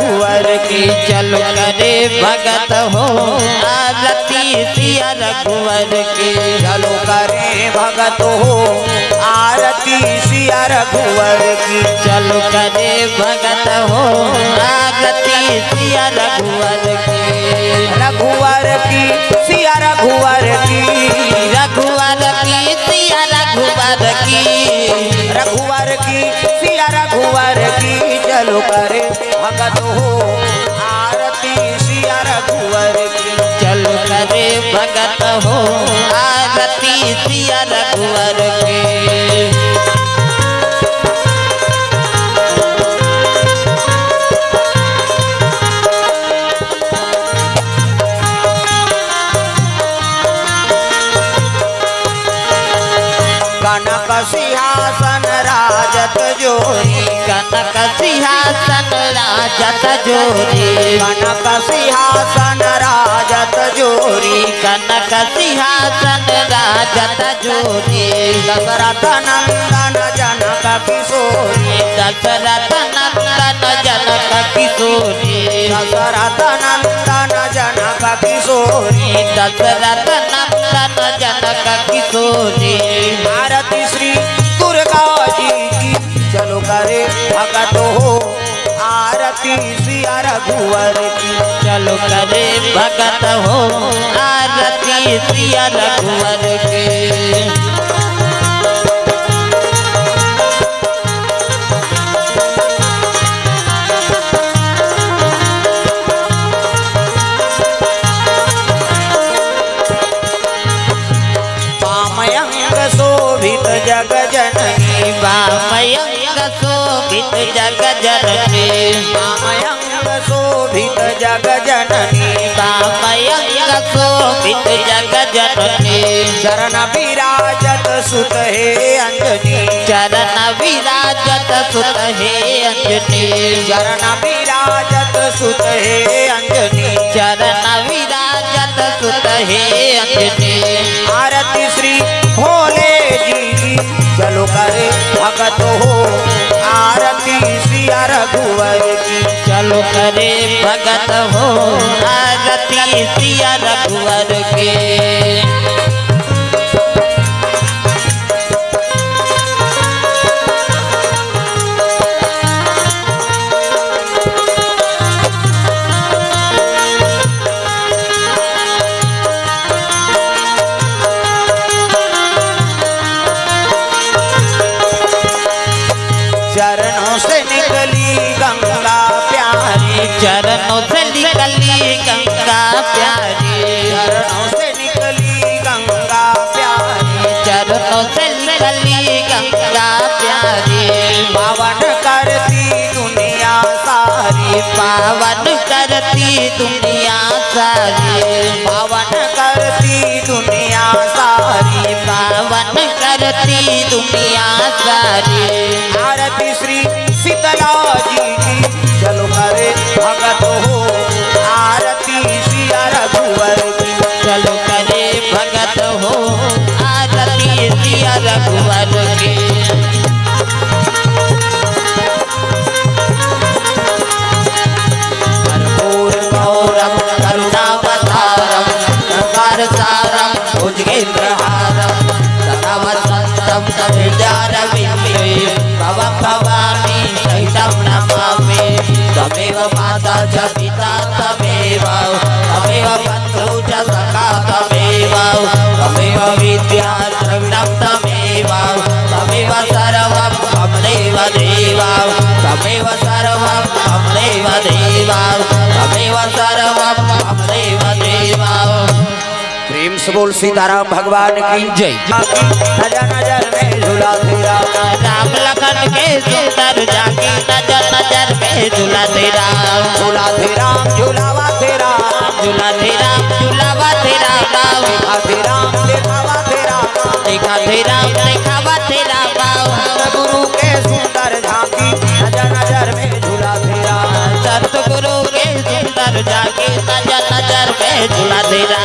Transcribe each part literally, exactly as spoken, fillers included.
रघुवर की। चलो करे भगत हो आरती सिया रघुवर की। चलो करे भगत हो आरती सिया रघुवर की। चलो करे भगत हो आरती सिया रघुवर की। रघुवर की सिया रघुवर की। रघुवर की सिया रघुवर की। रघुवर की सिया रघुवर की। चलो करे भगत हो आरती सिया रघुवर की। चलो करे भगत हो आरती सिया रघुवर की। कनक सिंहासन राजत जोरी। कनक सिंहासन राजत जोरी। कनक सिंहासन राजत जोरी। कनक सिंहासन राजत जोरी। दशरथ नंदन जनक किशोरी। दशरथ नंदन जनक किशोरी। दशरथ नंदन जनक किशोरी। दशरथ नंदन जनक किशोरी। आरती श्री दुर्गा जी की। चलो करे भगत हो आरती सिया रघुवर की। चलो करे भगत हो आरती सिया रघुवर की। वामयंग शोभित जग जननी। वामयंग शोभित जग जननी। वामयंग शोभित जग जननी। वामयंग शोभित जग जननी। चरण विराजत सुत हे अंजनी। चरण विराजत सुत हे अंजनी। चरण विराजत सुत हे अंजनी। चरण विराजत सुत हे अंजनी। आरती श्री भोले जी की। चलो करे भगत हो आरती सिया रघुवर की। चलो करे भगत हो आरती सिया रघुवर की। चरणों से निकली गंगा प्यारी। चरणों से निकली गंगा प्यारी। चरणों से निकली गंगा प्यारी। चरणों से निकली गंगा प्यारी। पावन करती दुनिया सारी। पावन करती दुनिया सारी। पावन करती दुनिया सारी। पावन करती दुनिया सारी। आरती श्री शीतला जी की। चलो करे भगत हो आरती सिया रघुवर की। चलो करे भगत हो आरती सिया रघुवर की। कर्पूर गौरम करुणावतारम संसार सारम भुजगेंद्रहारम सदा वसंतम हृदयारविंदे तव भवानी सहितं नमामि। त्वमेव माता च पिता त्वमेव, त्वमेव बन्धु च सखा त्वमेव, त्वमेव विद्या द्रविणं त्वमेव, त्वमेव सर्वं मम देव देव, त्वमेव सर्वं मम देव देव, त्वमेव सर्वं मम देव देव। प्रेम से बोल सीताराम भगवान की जय। नजर नजर में झूला तेरा। राम लखन के सुंदर जाकी नजर नजर में झूला तेरा। झूला तेरा, झूलावा तेरा। झूला तेरा, झूलावा तेरा बाऊ। देखा तेरा, देखावा तेरा। देखा तेरा, देखावा तेरा बाऊ। गुरु के सुंदर झांकी नजर नजर में झूला तेरा। सतगुरु के सुंदर जाकी नजर नजर में झूला तेरा।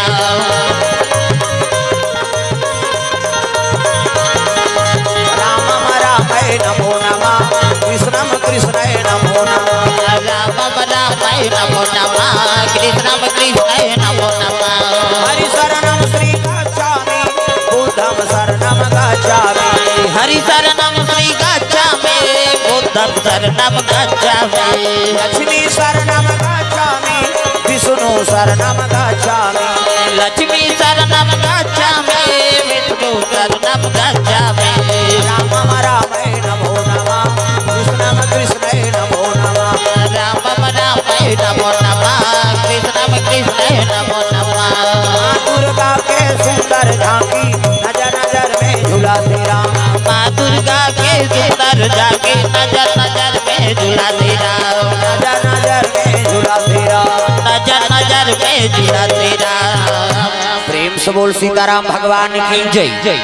रामम रामाय नमो नमः, कृष्णम कृष्णाय नमो नमः। रामम राम शरणं गच्छामि। लक्ष्मी शरणं गच्छामि, विष्णु शरणं गच्छामि। लक्ष्मी शरणं गच्छामि, विष्णु शरणं गच्छामि। रामं रामाय नमो नमः, कृष्णं कृष्णाय नमो नमः। रामं रामाय नमो नमः, कृष्णं कृष्णाय नमो नमः। माँ दुर्गा के सुंदर झांकी, नजर नजर में झूला तेरा। माँ दुर्गा के सुंदर झांकी, नजर नजर में झूला तेरा। नजर नजर में झूला तेरा। नजर नजर में झूला तेरा। प्रेम से बोल सीताराम भगवान की जय। जय।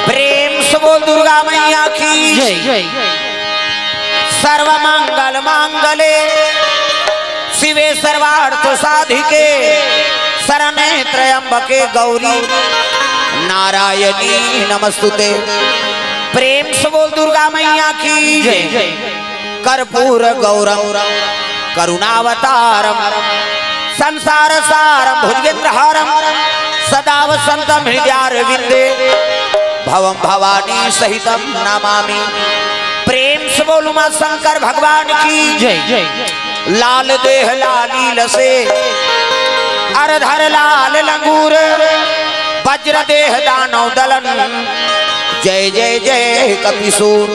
प्रेम से बोल दुर्गा मैया की जय। सर्व मंगल मांगले शिवे सर्वार्थ साधिके शरणे त्र्यंबके गौरी नारायणी नमस्तुते। प्रेम से बोल दुर्गा मैया की जय। कर्पूर गौरम करुणावतारम संसार सारम भुजगेंद्र हारम सदा वसंतम हृदयारविंदे भवम भवानी सहितम नमामि। प्रेम से बोल उमा शंकर भगवान की जय। लाल देह लाली लसे अरधर लाल लंगूर वज्र देह दानव दलन जय जय जय कपिसूर।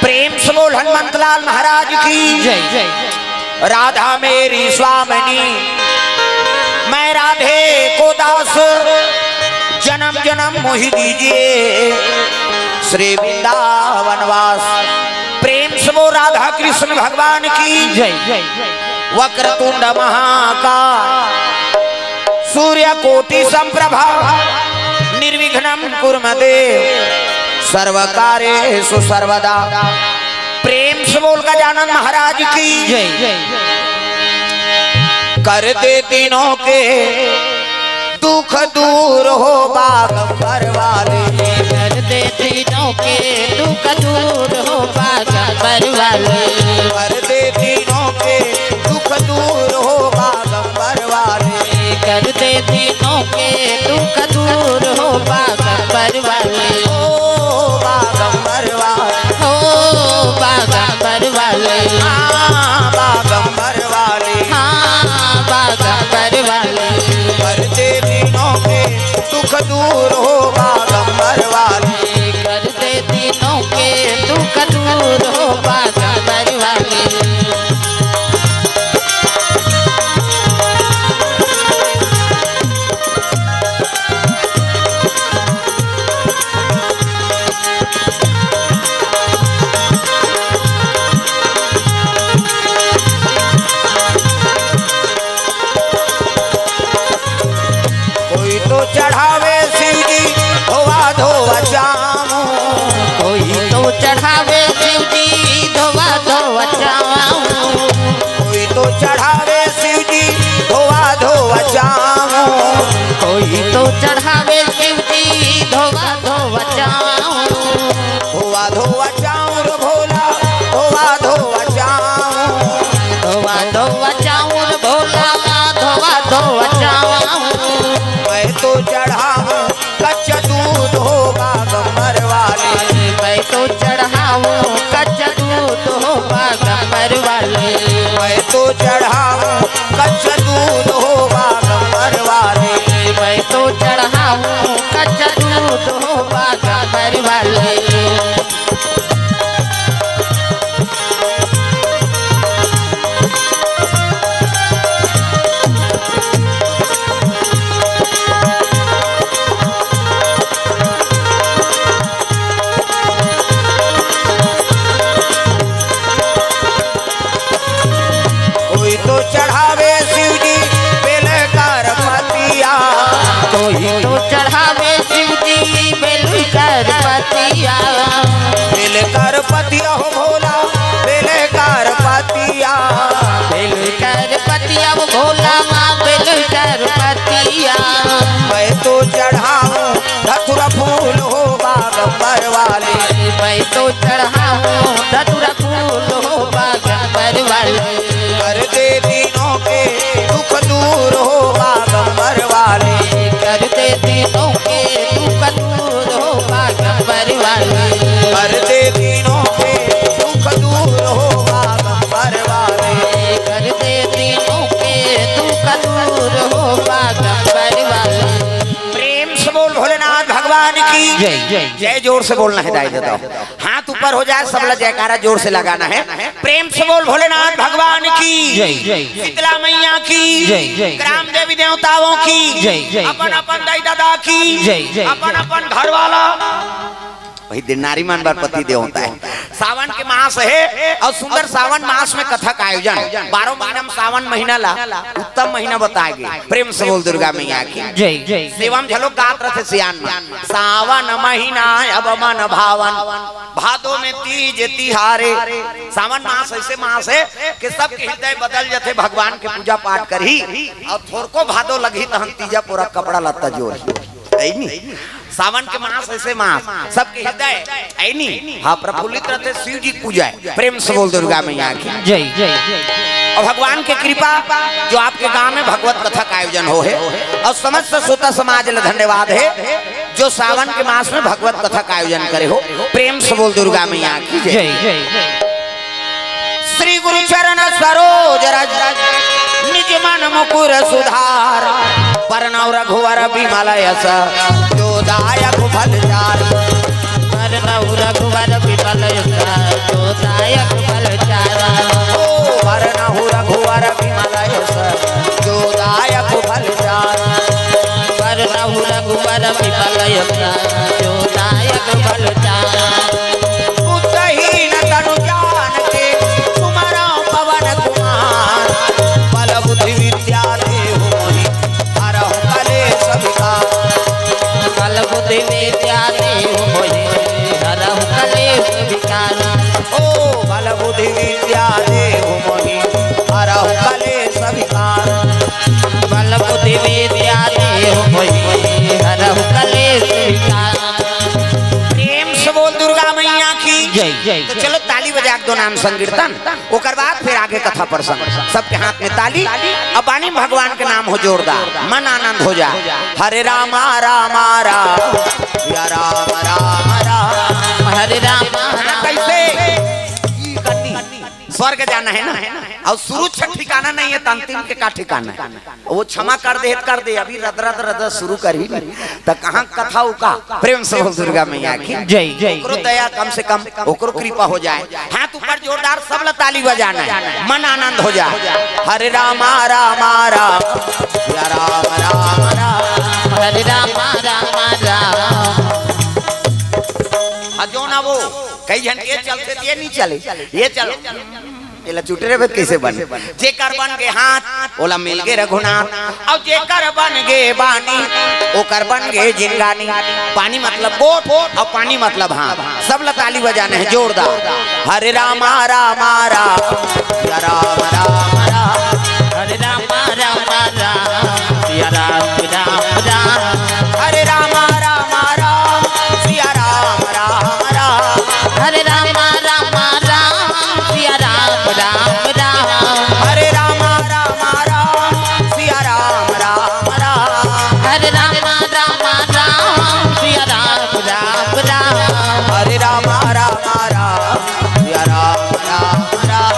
प्रेम से बोल हनुमंत लाल महाराज की जय। राधा मेरी स्वामिनी, मैं राधे को दास, जन्म जन्म मोहि दीजिए श्री वृंदावन वास। प्रेम से बोल राधा कृष्ण भगवान की जय। वक्रतुंड महाकाय सूर्य कोटि संप्रभा निर्विघ्नं कुरु मे देव सर्व कार्येषु सर्वदा। प्रेम से बोल गजानन महाराज की जय। कर दे दीनों के दुख दूर हो बागंबर वाली। कर दे दीनों के दुख दूर हो बागंबर वाली। कर दे दीनों के दुख दूर हो बागंबर वाली। कर दे दीनों के दुख दुख दूर हो बागंबर वाली। कर दे दीनों के दुख दूर हो बागंबर वाली। कोई तो चढ़ावे शिव जी धोवा धोवा चामू। कोई तो चढ़ावे शिव जी धोवा धोवा चामू। कोई तो चढ़ावे शिव जी धोवा धोवा चामू। कोई तो चढ़ावे शिव जी धोवा धोवा चामू। धोवा धोवा चाउर भोला, धोवा धोवा चाउर। धोवा धोवा चाउर भोला, धोवा धोवा चाउर। मैं तो चढ़ाऊं कच्चा दूध हो बागंबर वाली। मैं तो चढ़ाऊं कच्चा दूध हो बागंबर वाली। मैं तो चढ़ाऊं कच्चा दूध हो बागंबर वाली। मैं तो चढ़ाऊं कच्चा दूध हो बागंबर वाली। कोई तो चढ़ावे शिव जी बेल कर पतिया। कोई तो चढ़ावे शिव जी बेल कर पतिया। बेल कर पतिया हो भोला, बेल कर पतिया। बेल कर पतिया हो भोला, बेल कर पतिया। मैं तो चढ़ाऊं धतुरा फूल हो बागंबर वाली। मैं तो चढ़ाऊं धतुरा फूल हो बागंबर वाली। कर दे दीनों के दुख दूर हो बागंबर वाली। कर दे दीनों के दुख दूर हो बागंबर वाली। कर दे दीनों के दुख दूर हो बागंबर वाली। कर दे दीनों के दुख दूर हो बागंबर वाली। प्रेम से बोल भोलेनाथ भगवान की जय। जय। जोर से बोलना है दाई दादा। हाथ ऊपर हो जाए, सबला जयकारा जोर से लगाना है। प्रेम से बोल भोलेनाथ भगवान की जय। शीतला मैया की जय। ग्राम देवी देवताओं की जय। अपन अपन दाई दादा की जय। अपन अपन घर वाला। भाई, दिन नारी मान बार पति देव होता है। सावन के मास है और सुंदर सावन मास में कथा का आयोजन। बारह महीना में सावन महीना ला उत्तम महीना बताए गए। प्रेम से बोल दुर्गा मैया की जय। सेवा में झलोक गात रथे सियान में। सावन महीना अब मन भावन, भादो में तीज तिहारे। सावन मास ऐसे मास है कि सबके हृदय बदल जथे, भगवान के पूजा पाठ करही और थोरको भादो लगही तहन तीजा पूरा कपड़ा लत्ता जोर। है नी? सावन के मास ऐसे मास, सबके हृदय, है नी? हाँ, प्रफुल्लित रहते शिव जी की पूजा है। प्रेम से बोल दुर्गा मैया की जय। और भगवान की कृपा जो आपके गांव में भगवत कथा का आयोजन हो है और समस्त श्रोता समाज ला धन्यवाद है जो सावन के मास में भगवत कथा का आयोजन करे हो। प्रेम से बोल दुर्गा मैया की जय। जय। श्री गुरु चरण सरोज रज, निज मन मुकुर सुधार। बरनउँ रघुवर बिमल यस, जो दायक फल चार। बरनउँ रघुवर बिमल यस, जो दायक फल चार। ओ बरनउँ रघुवर बिमल यस, जो दायक फल चार। बरनउँ रघुवर बिमल यस, जो दायक फल चार। बुद्धहीन तनु जान के सुमरउँ पवन कुमार। बल बुद्धि विद्या देहु मोहि हरहु कलेस विकार। बल बुद्धि विद्या देहु मोहि हरहु कलेस विकार। ओ बल बुद्धि विद्या देहु मोहि हरहु कलेस विकार। बल बुद्धि विद्या देहु मोहि हरहु कलेस विकार। प्रेम से बोल दुर्गा मैया की जय। तो चलो ताली बजा के दो नाम संकीर्तन, ओकर बाद फिर आगे कथा प्रसंग। सबके हाथ में ताली, अब बानी में भगवान के नाम हो जोरदार, मन आनंद हो जा। हरे रामा रामा राम, या राम राम राम। हरे रामा रामा कैसे? स्वर्ग जाना है ना, अउ शुरू से ठिकाना नहीं है, त अंतिम के का ठिकाना है? वो क्षमा कर दे, कर दे, अभी रद रद रद शुरू करही नहीं, त कहाँ कथा हो का? प्रेम से बोल दुर्गा मैया की जय। जय। ओकरो दया कम से कम, ओकरो कृपा हो जाए। हाथ ऊपर जोरदार, सब ला ताली बजाना है, मन आनंद हो जाए। हरे रामा रामा राम, या राम राम राम। हरे रामा रामा राम। हाँ, जो ना वो, कई झन के चलते ये नहीं चले, ये चलो। एला चुटरे बे कैसे बने? जेकर बन गे हाथ, ओला मिल गे रघुनाथ। अउ जेकर बन गे बानी, ओकर बन गे जिंगानी। पानी मतलब गोठ, अउ पानी मतलब हाथ। सब ला ताली बजाना है जोरदार। हरे रामा रामा राम, या राम राम राम। हरे रामा रामा राम, या राम राम राम। हरे रामा रामा राम, सिया राम राम राम। हरे रामा रामा राम, सिया राम राम राम। हरे रामा रामा राम, सिया राम राम राम। हरे रामा रामा राम, सिया राम राम राम। हरे रामा रामा राम, सिया राम राम राम।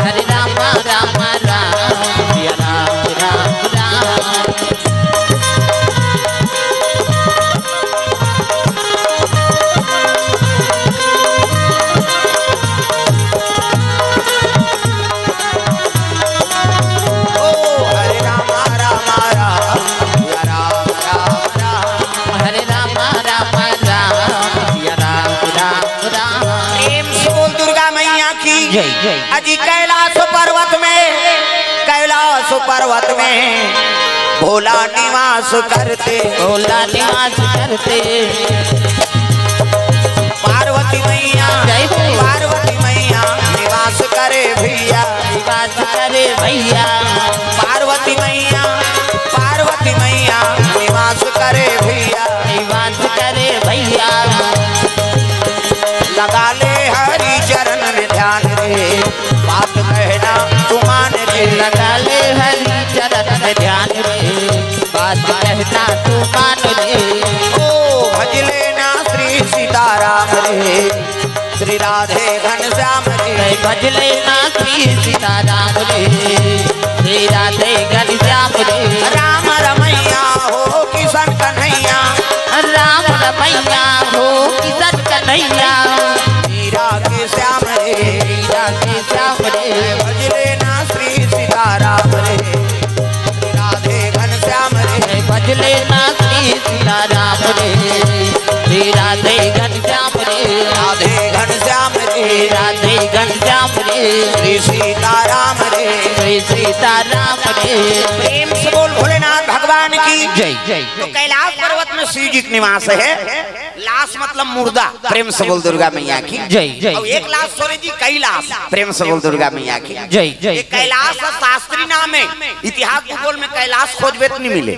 हरे रामा रामा राम, सिया राम राम राम। ओ हरे रामा रामा राम, या राम राम राम। हरे रामा रामा राम, या राम राम राम। प्रेम से बोल दुर्गा मैया की जय। जय। अजी कैलाश पर्वत में, कैलाश पर्वत में भोला निवास करते, भोला निवास करते। पार्वती मैया, जय हो। पार्वती मैया निवास करे भैया। निवास करे भैया। पार्वती मैया, पार्वती मैया निवास करे भैया। निवास करे भैया। लगा ले हरि चरण में ध्यान रे, बात कहना तू मान रे। लगा ले हरि चरण में ध्यान रे, बात कहना तू मान रे। ओ भज लेना श्री सीताराम रे, श्री राधे घनश्याम रे। भज लेना श्री सीताराम रे, श्री राधे घनश्याम रे। राम रमैया हो किशन कन्हैया। राम रमैया हो किशन कन्हैया। हीरा के श्याम रे। हीरा के श्याम रे। भज लेना श्री सीताराम रे, श्री राधे घनश्याम रे। भज लेना श्री सीताराम रे, श्री राधे घनश्याम रे। राधे घनश्याम रे। राधे घनश्याम रे। श्री सीताराम रे। श्री सीताराम रे। प्रेम से बोल भोलेनाथ भगवान की जय। जय। तो कैलाश पर्वत में शिव जी के निवास है। लाश मतलब मुर्दा। प्रेम से बोल दुर्गा मैया की जय। जय। अउ एक लाश छोरे जी, कैलाश। प्रेम से बोल दुर्गा मैया की जय। जय। ये कैलाश शास्त्री नाम है, इतिहास भूगोल में कैलाश खोजबे त नहीं मिले,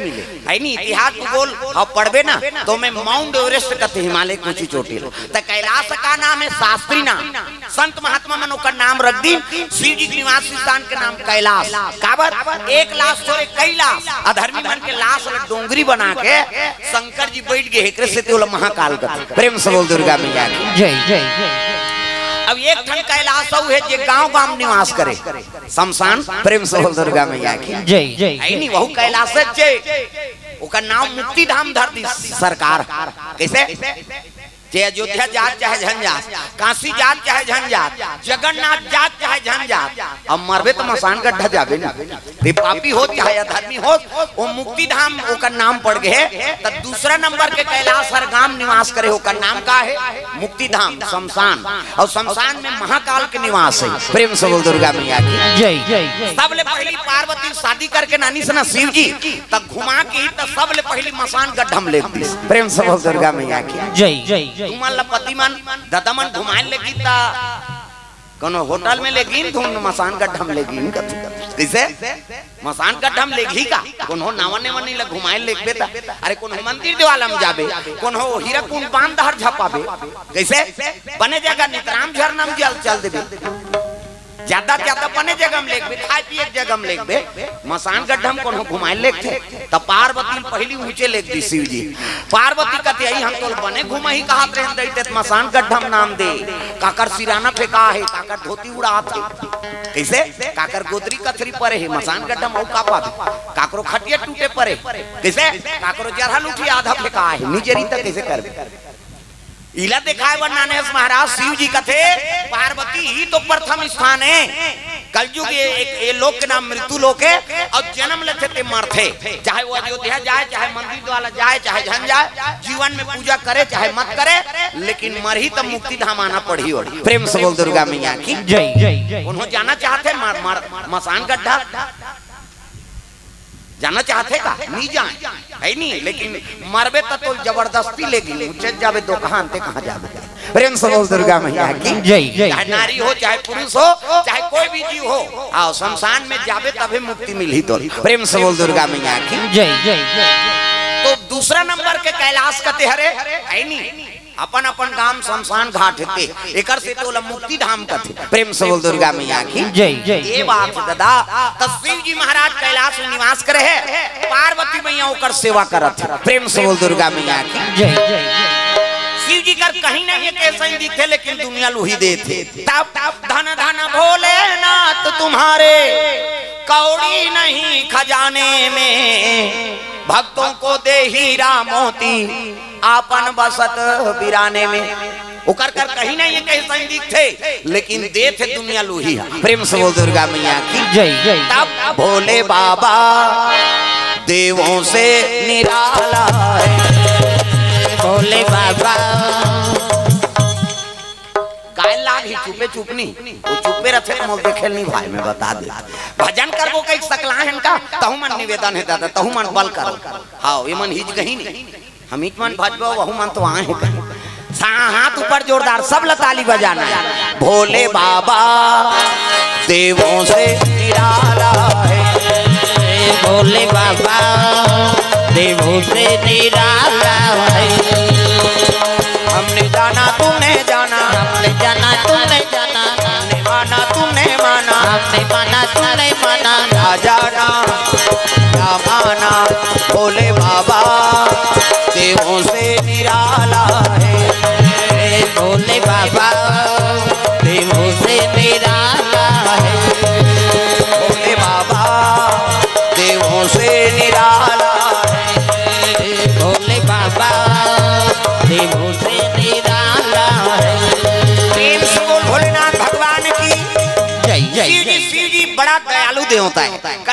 है नी? इतिहास भूगोल हम पढ़बे ना, त ओमे माउंट एवरेस्ट कथे, हिमालय के ऊंची चोटी ल। त कैलाश का नाम है शास्त्री नाम। संत महात्मा मन ओकर नाम रख दीन, शिव जी के निवास स्थान के नाम कैलाश। काबर? एक लाश छोरे कैलाश, अधर्मी मन के लाश ल डोंगरी बना के शंकर जी बैठ गे, एकरे सेती ओला महाकाल कथे। प्रेम से बोल दुर्गा मैया की जय। जय। अब एक ठन कैलाश अउ है, जे गांव गांव निवास करे, शमशान। प्रेम से बोल दुर्गा मैया की जय। जय। है नी, वहू कैलाश है जे, ओकर नाम मुक्ति धाम धर दी सरकार। कैसे? जे अयोध्या जात चाहे झन जात, काशी जात चाहे झन जात, जगन्नाथ जात चाहे झन जात, अब मरबे त मसान गड्ढा जाबे ना। ते पापी हो चाहे अधर्मी हो, वो मुक्ति धाम ओकर नाम पड़ गे, त दूसरा नंबर के कैलाश हर गांव निवास करे, ओकर नाम का है? मुक्ति धाम, शमशान। अउ शमशान में महाकाल के निवास है। प्रेम से बोल दुर्गा मैया की जय। जय। सबले पहली पार्वती शादी करके नानी से ना शिव जी, त घुमा के ही त सबले पहली मसान गड्ढा में लेग दिस। प्रेम से बोल दुर्गा मैया की जय। जय। तुमन ल पति मन, ददा मन घुमाए लेगी त कोनो होटल में लेगिन, धुन मसान गड्ढा में लेगिन कथू। कैसे? मसान गड्ढा में लेगही का? कोनो नावा नेवा नहीं ल घुमाए लेगबे त। अरे कोनो मंदिर देवाला में जाबे, कोनो हीरा कुंड बांध डहर झपाबे। कैसे? बने जगह नितराम झरना में जल चल देबे। ज्यादा ज्यादा बने जगह में लेगबे, खाए पिए के जगह में लेगबे, मसान गड्ढा में कोनो घुमाए लेगथे, त पार्वती ल पहिली ऊंचे लेग दी शिव जी। पार्वती कथे, "अई हम तोल बने घुमही कहत रहेन दई, ते मसान गड्ढा में नाम दे।" काकर सिराना फेंका हे, काकर धोती उड़ात हे, कइसे? काकर गोदरी कथरी परे हे, मसान गड्ढा में अउ का पाबे? काकरो खटिया टूटे परे, कइसे? काकरो जरहा लुठी आधा फेंका हे, निजरी त कइसे करबे? इला देखाए बर नाने हस महाराज। शिव जी कथे, "पार्वती ही तो प्रथम स्थान हे।" कलयुग ये, एक, ये लोक के नाम मृत्यु लोक हे, अउ जनम लेथे ते मरथे, चाहे वो अयोध्या जाए, चाहे मंदिर द्वारा जाए, चाहे झन जाए, जीवन में पूजा करे, चाहे मत करे, लेकिन मरही त मुक्ति धाम आना पड़ही ओला। प्रेम से बोल दुर्गा मैया की जय। कोनो जाना चाहथे मर, मर, मसान गड्ढा? जाना चाहथे का? नी जाए, हे नी, लेकिन मरबे त तोल जबरदस्ती लेगही, ऊंचे जाबे दोकहा अंते कहाँ जाबे? प्रेम से बोल दुर्गा मैया की जय। चाहे नारी हो, चाहे पुरुष हो, चाहे कोई भी जीव हो, आओ शमशान में जाबे तभे मुक्ति मिलही तोल। प्रेम से बोल दुर्गा मैया की जय। तो दूसरा नंबर के कैलाश कथे हरे, हे नी, अपन अपन गांव शमशान घाट हे ते, एकर से तोला मुक्ति धाम कथे। प्रेम से बोल दुर्गा मैया की जय। ये बात हे दादा, त शिव जी महाराज कैलाश में निवास करे हे, पार्वती मैया ओकर सेवा करत हे। प्रेम से बोल दुर्गा मैया की जय। शिव जी कर कहीं नहीं एक ऐसा ही दिखे, लेकिन दुनिया लूही देथे। तब धन धन भोलेनाथ तुम्हारे, कौड़ी नहीं खजाने में, भक्तों को दे हीरा मोती आपन बसत बिराने में। ओकर कर कहीं नहीं एक ऐसा ही दिखे, लेकिन देथे दुनिया लूही। प्रेम से बोल दुर्गा मैया की जय। तब भोले बाबा देवों से निराला है। भोले बाबा। गाय लाग ही चुपे चुप नी, वो चुपे रथे त मोल देखे नी भाई, मैं बता दे। भजन करबो कई सकला हन का, तहु मन निवेदन हे दादा, तहु मन बल करो। हाँ, ये मन हिज गही नी, हम हिज मन भजबो, वहु मन तो आए हे कहीं। सा-, हाथ ऊपर जोरदार, सब ला ताली बजाना है। भोले बाबा देवों से निराला है। भोले बाबा देवों से निराला है। हमने जाना तूने जाना, हमने जाना तूने जाना, हमने माना तूने माना, हमने माना तूने माना, ना जाना ना माना, भोले बाबा देवों से निराला है। भोले बाबा देवों से निराला है। भोले बाबा देवों से निराला है। भोले बाबा देवों से निराला है। प्रेम से बोल भोलेनाथ भगवान की जय, जय, शिव जी, जय। शिव जी बड़ा दयालु देवता है।